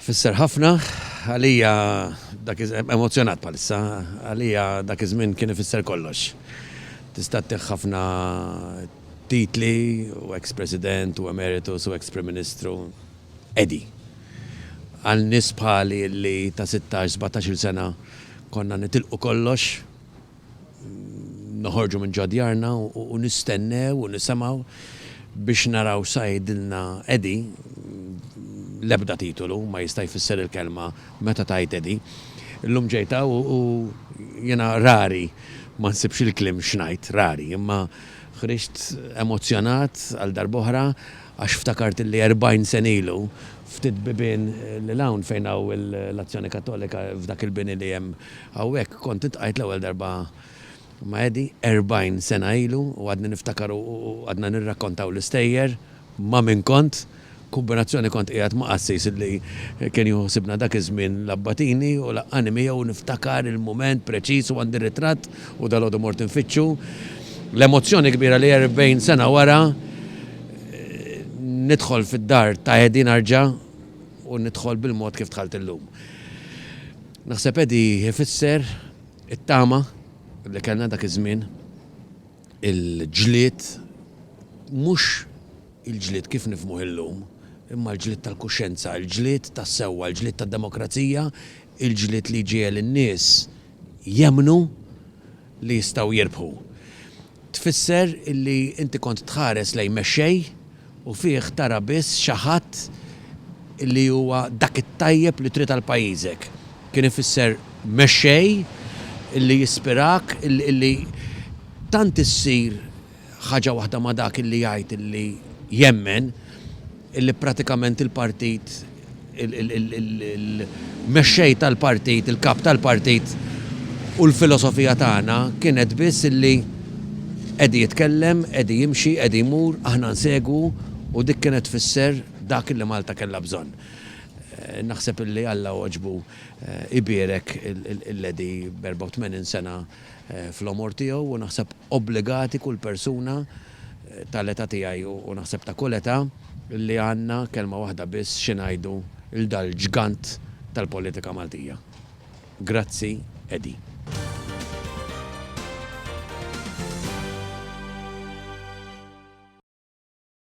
Fisser ħafna, għalija dak emozzjonat bħalissa, għalija dak iż-żmien kien ifisser kollox. Tista' ttih ħafna titli u ex-President u Emeritus u ex-Prim Ministru. Eddie. Għal nies bħali li ta' 16, 17-il sena konna nitilqu kollox, noħorġu minn ġo djarna u nistennew u nisemgħu biex naraw x'sa jgħidilna Eddie, l-ebda titolu ma jista' jfisser il-kelma meta tgħid Eddie. Illum ġejt hawn u jiena rari ma nsibx il-kliem x'ngħid, rari, imma ħriġt emozzjonat għal darb'oħra għax ftakart illi 40 sena ilu ftit bibien lil hawn fejn hawn l-Azzjoni Kattolika f'dak il-bini li hemm Hawnhekk kont iltqajt l-ewwel darba ma' Eddie 40 sena ilu u għadni niftakar u għadna nirrakkontaw l-istejjer ma' min kont. Kumbinazzjoni kont qiegħed ma' qassis li kien jieħu ħsiebna dak iż-żmien l-Abbatini u laqqagħni miegħu u niftakar il-mument preċiż u għandi ritratt u dalgħodu mort infittxu. L-emozzjoni kbira li 40 sena wara nidħol fid-dar ta' Eddie narġa' u nidħol bil-mod kif dħalt illum. Naħseb Eddie ifisser it-tama li kellna dak iż-żmien, il-ġlied, mhux il-ġlied kif nifhmuh illum, imma l-ġlied tal-kuxjenza, il-ġlied tas-sewwa, il-ġlied tad-demokrazija, il-ġlied li jġiegħel in-nies jemmnu li jistgħu jirbħu. Tfisser illi inti kont tħares lejn mexxej u fih tara biss xi ħadd illi huwa dak it-tajjeb li trid għal pajjiżek. Kien ifisser mexxej illi jispirak, illi tant issir ħaġa waħda ma' dak illi jgħid illi jemmen, illi pratikament il-partit, il-mexxej tal-partit, il-kap tal-partit u l-filosofija tagħna kienet biss illi Eddie jitkellem, Eddie jimxi, Eddie jmur, aħna nsegwu u dik kienet tfisser dak illi Malta kellha bżonn. Naħseb illi Alla għoġbu ibierek 'l Eddie b'84 sena fl-għomor tiegħu u naħseb obbligati kull persuna tal-età tiegħi u naħseb ta' kull età li għandna kelma waħda biss xi ngħidu 'l dal-ġgant tal-politika Maltija. Grazzi Eddie.